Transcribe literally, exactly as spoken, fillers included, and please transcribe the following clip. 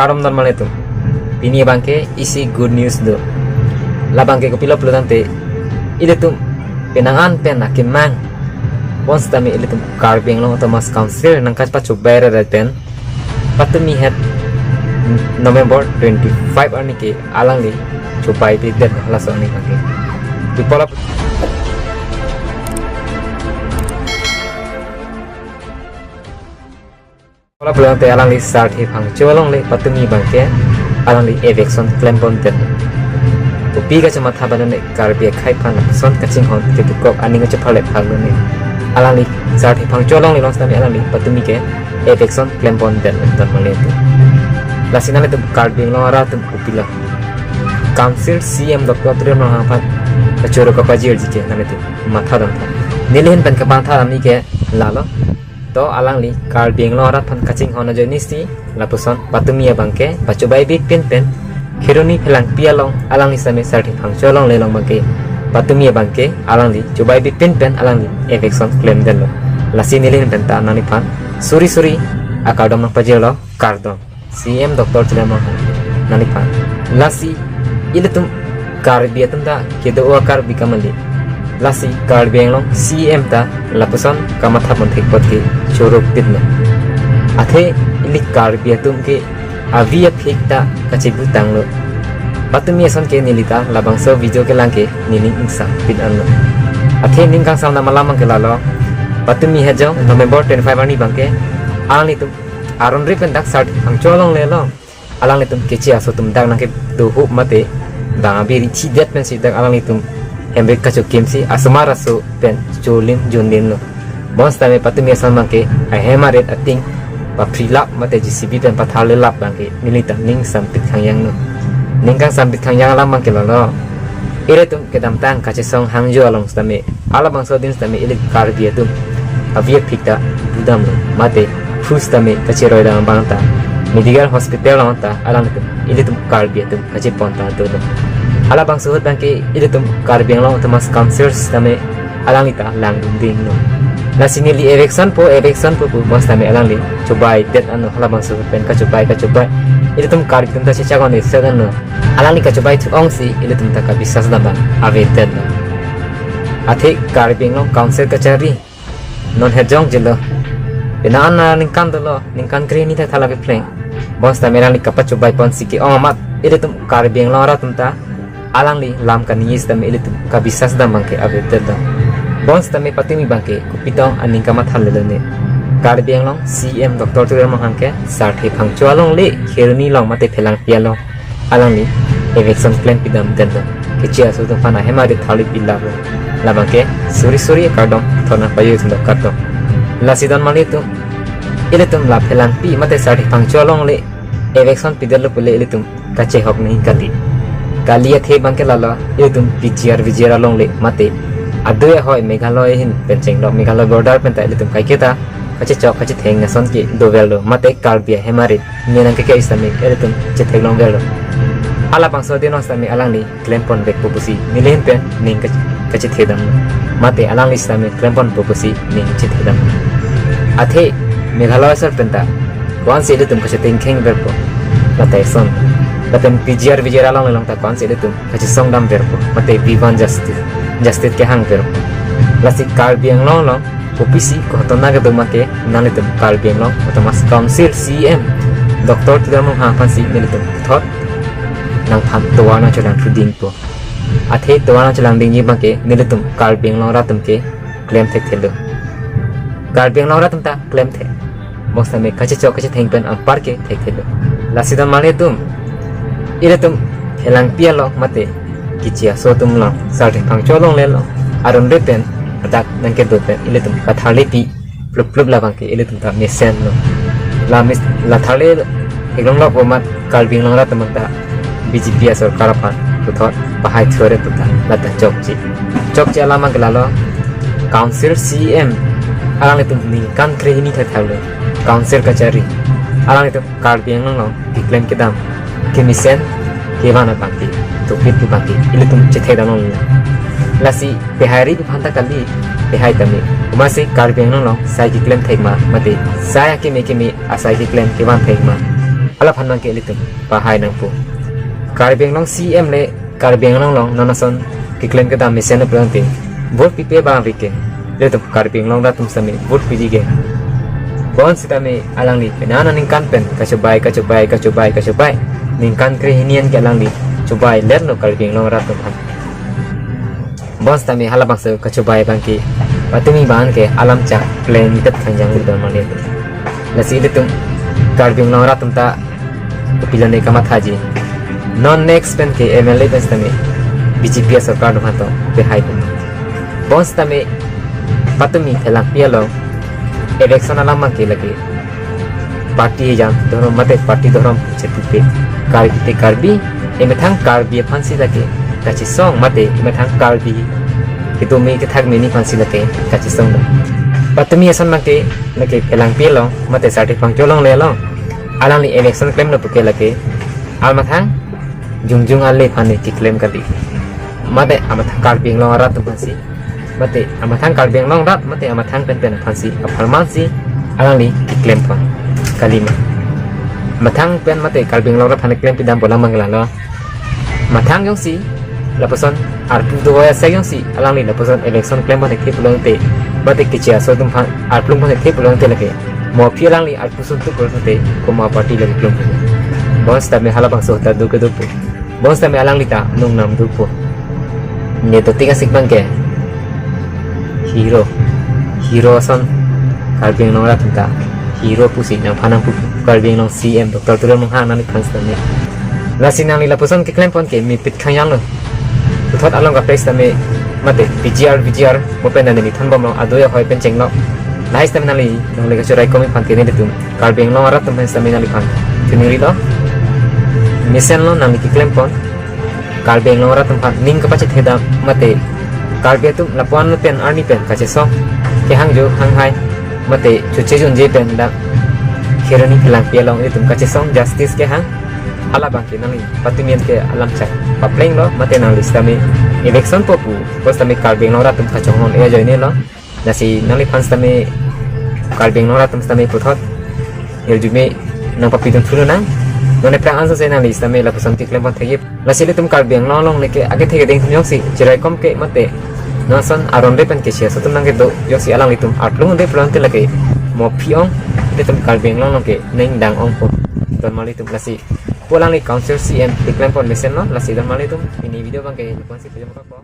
Kardom don malitum. Pini abangke isi good news do. Labangke kopilo pulo tangte, ilitum penang an pen akemang, bonsitame ilitum Karbi Anglong Autonomous Council nangkapachobai ra pen patumi het November twenty-five arni ke alangli chobaipidet, laso arni abangke. Kopi pulo tangte, alangli Sarthe Phangcho alongle patumi abangke alangli eviction klem pondet. Kopi kachematha ba none, Karbi akhei aphan lapuson kachinghon kedukok aning kachepharle phak lone. Alangli Sarthe Phangcho alongle along sitame alangli patumi ke eviction klem pondet, don malitum. Lasi nanglitum Karbi Anglong arat atum kopilo, Council C E M Doctor Tuliram Ronghang aphan kachoro kapajirji ke nanglitum matha damtha. Neli ahin pen kamatha damji ke lalo. To alangli Karbi Anglong arat aphan kachinghon ajoine si lapuson patumi abangke pachobaipipin pen Kheroni Phelangpi along alangli sitame Sarthe Phangcho alongle along abangke patumi abangke alangli chobaipipin pen alangli eviction klemdetlo. Lasi neli ahin pen ta nangliphan suri suri akardom nangpajirlo, kardom. C E M Doctor Tuliram Ronghang nangliphan. Lasi ilitum Karbi atum ta kedo-o Karbi kamali. Lasi Karbi Anglong C E M ta lapuson kamatha pon thek apot ke choro pitlo. Athe ili Karbi atum ke avi aphik ta kachebutanglo. Patumi ason ke neli ta labangso video kelang ke nening ingsampit anlo. Athe ning kangsam dam alam abangke lalo. Patumi hejong November twenty-five arni abangke alanglitum aron re pen dak Sarthe Phangcho alongle along alanglitum Keche aso atum dak nangkedo hup mate bang avi richidet pensi dak alanglitum hemrik kachokimsi asomar aso pen cholim junlinlo. Bonsitame patumi ason abangke ahem arit ating paprilap mate J C B pen patharlelap abangke neli ta ning sampit khangyanglo. Ning kangsampit khangyang alam abangke lalo. Ilitum kedamtang kachesong hangjo along sitame, halabangso adin sitame ili Karbi atum avi aphik ta budamlo, mate phu sitame kacheroidam abang ta medical hospital along ta alanglitum, ilitum Karbi atum kachepon ta dolo. Halabangso ahut abangke ilitum Karbi Anglong Autonomous Council sitame alangli ta langdundinglo. Lasi neli eviction po, eviction po pu bonsitame alangli chobaidet anlo, halabangso ahut pen kachobai, kachobai. Ilitum Karbi atum ta chechak-on-eset anlo. Alangli kachobai thu-ongsi ilitum ta kabisas dam abang avedetlo. Athe Karbi Anglong Council kachari non het jongjelo. Penang an aningkan dolo, ningkan krehini thekthak la kepleng. Bonsitame alangli kapachobai ponsi ke-ong amat ilitum Karbi Anglong arat atum ta alangli lam kaningje sitame ilitum kabisas dam abangke avedetlo. Bonsitame patumi abangke kopi tong aning kamatha lelone. Karbi Anglong C E M Doctor Tuliram Ronghang ke Sarthe Phangcho alongle Kheroni along mate Phelangpi along alangli eviction klempidamdetlo. Keche aso atum aphan ahem arit tharlipilaplo. Labangke suri suri kardom thona payo atum kardom. Lasi don malitum, ilitum la Phelangpi mate Sarthe Phangcho alongle eviction pidetlo pule ilitum kachehok nangji kali. Kali athe abangke lalo, ilitum P G R V G R alongle mate adui ahoi Meghalaya ahin pen chenglok, Meghalaya border pen ta ilitum kaiketa kachechok kachetheng ason ke doverlo, mate Karbi ahem arit menang keke sitame ilitum chetheklongverlo. Halabangso adin along sitame alangli klemponvekpo pusi neli ahin pen ning kach-, kachethedam, mate alangli sitame klemponpo pusi ning chethedam. Athe Meghalaya asor pen ta ko-ansi ilitum kachethengkhengverpo, mate son, lapen P G R V G R alongle along ta ko-ansi ilitum kachesongdamverpo, mate we want justice, justice kehangverpo. Lasi Karbi Anglong along kopisi ghotona kedo ma ke nanglitum Karbi Anglong Autonomous Council C E M Doctor Tuliram Ronghang aphansi nelitum puthot nangphan tovar nangchelangthudingpo. Athe tovar nangchelangdingji abangke nelitum Karbi Anglong arat atum ke klemthekthelo. Karbi Anglong arat atum ta klemthe. Bonsitame kachechok kachetheng pen anpar ke thekthelo. Lasi don malitum, ilitum Phelangpi along mate Keche aso atum along, Sarthe Phangcho alongle along aron re pen adak nangkedo pen ilitum katharlepi pluplup labangke ilitum ta mesenlo. La mes-, la tharle theklonglok amat Karbi Anglong arat atum ta B J P asorkar aphan puthot pahai thore puta lata chokche. Chokche alam abangke lalo, Council C E M alanglitum ningkan krehini thekthaklo Council kachari. Alanglitum Karbi Anglong along keklem kedam kemesen kevan abangke, topit abangke ilitum chethekdamlongle. Lasi pehai ri pu aphan ta kali, pehai tame. Komatsi Karbi Anglong along sai keklem thek ma, mate sai akeme keme asai keklem kevan thek ma. Alaphan abangke ilitum pahai nangpo. Karbi Anglong C M le Karbi Anglong along non ason keklem kedam mesen lo pulote vote pipe abang ave ke. Ilitum Karbi Anglong rat atum sitame vote piji ke. Bonsitame alangli penang aningkan pen kachobai, kachobai, kachobai, kachobai. Ningkan krehini an ke alangli chobai letlo Karbi Anglong rat atum aphan. Bonsitame halabangso kachobai abangke patumi abang ke alam chak plan tet khangjang don mane. Lasi ilitum Karbi Anglong rat atum ta kopilone kamathaji. Non next pen ke M L A pen sitame B J P asorkar atum aphan to pehai pon. Bonsitame patumi phelangpi along election alam abangke lake party jam dhorom mate party dhorom chepupe. Karbi te Karbi, emethang Karbi aphansi lake kachesong mate emethang Karbi kedo me kethak meni aphansi lake kachesong do. Patumi ason abangke lake phelangpi along mate Sarthe Phangcho along le along alangli election klemlo puke lake almathang jongjung ale aphan keklem kali. Mate amathang Karbi Anglong arat atum aphansi, mate amathang Karbi Anglong rat, mate amathang pen pen aphansi, apharmansi alangli keklem pon kalima. Mathang pen mate Karbi Anglong rat aphan klempi dam bolang manglalo. Mathang jongsi lapuson arpu do ya sa jongsi alangli lapuson election klem pon thekthe pulote, mate keche aso atum aphan arplung pon thekthe pulote lake mo aphi alangli arpu suntuk pulote komat party lake klem. Bonsitame halabangso ta do kedopo. Bonsitame alangli ta nungnam dopo. Ne to tik asik abangke hero, hero ason Karbi Anglong rat atum ta hero pusi nangphan nangpu Karbi Anglong C M Doctor Tuliram Ronghang nangliphan sitame. Lasi nangli lapuson keklem pon ke mepit khangjang lo. Puthot along kaprek sitame mate P G R, V G R mo pen nani nithon bomlo, ado ya hoi pen chenglo. Lahai sitame nangli nongle kachorai komi aphan ke nelitum Karbi Anglong arat atum aphan sitame nangliphan chiningrilo. Mesenlo nangli keklem pon. Karbi Anglong arat atum aphan ning kapachethedam mate Karbi atum lapu-an pen arni pen kachesong kehangjo hanghai mate chuche junje pen dak kheroni phelangpi along ilitum kachesong justice kehang. Halabangke nangli patumi an ke alam chak paplenglo mate nangli sitame election po pu, bonsitame Karbi Anglong rat atum kachonghon e ajoine lo. Lasi nangliphan sitame Karbi Anglong rat atum sitame puthot hirjume nangpapidun thulonang. Non aphrang anso se nangli sitame lapuson keklem pon thekji. Lasi ilitum Karbi Anglong along lake akethe keding atum jongsi chiraikom ke mate non ason aron re pen keche aso atum nangkedo jongsi alanglitum arplung un-e pulote lake mo aphi ong, ilitum Karbi Anglong along ke neng dang ongpo. Don malitum lasi pu alangli council C M keklem pon mesenlo. Lasi don malitum pini video abangke lapuson si pejam kakpo.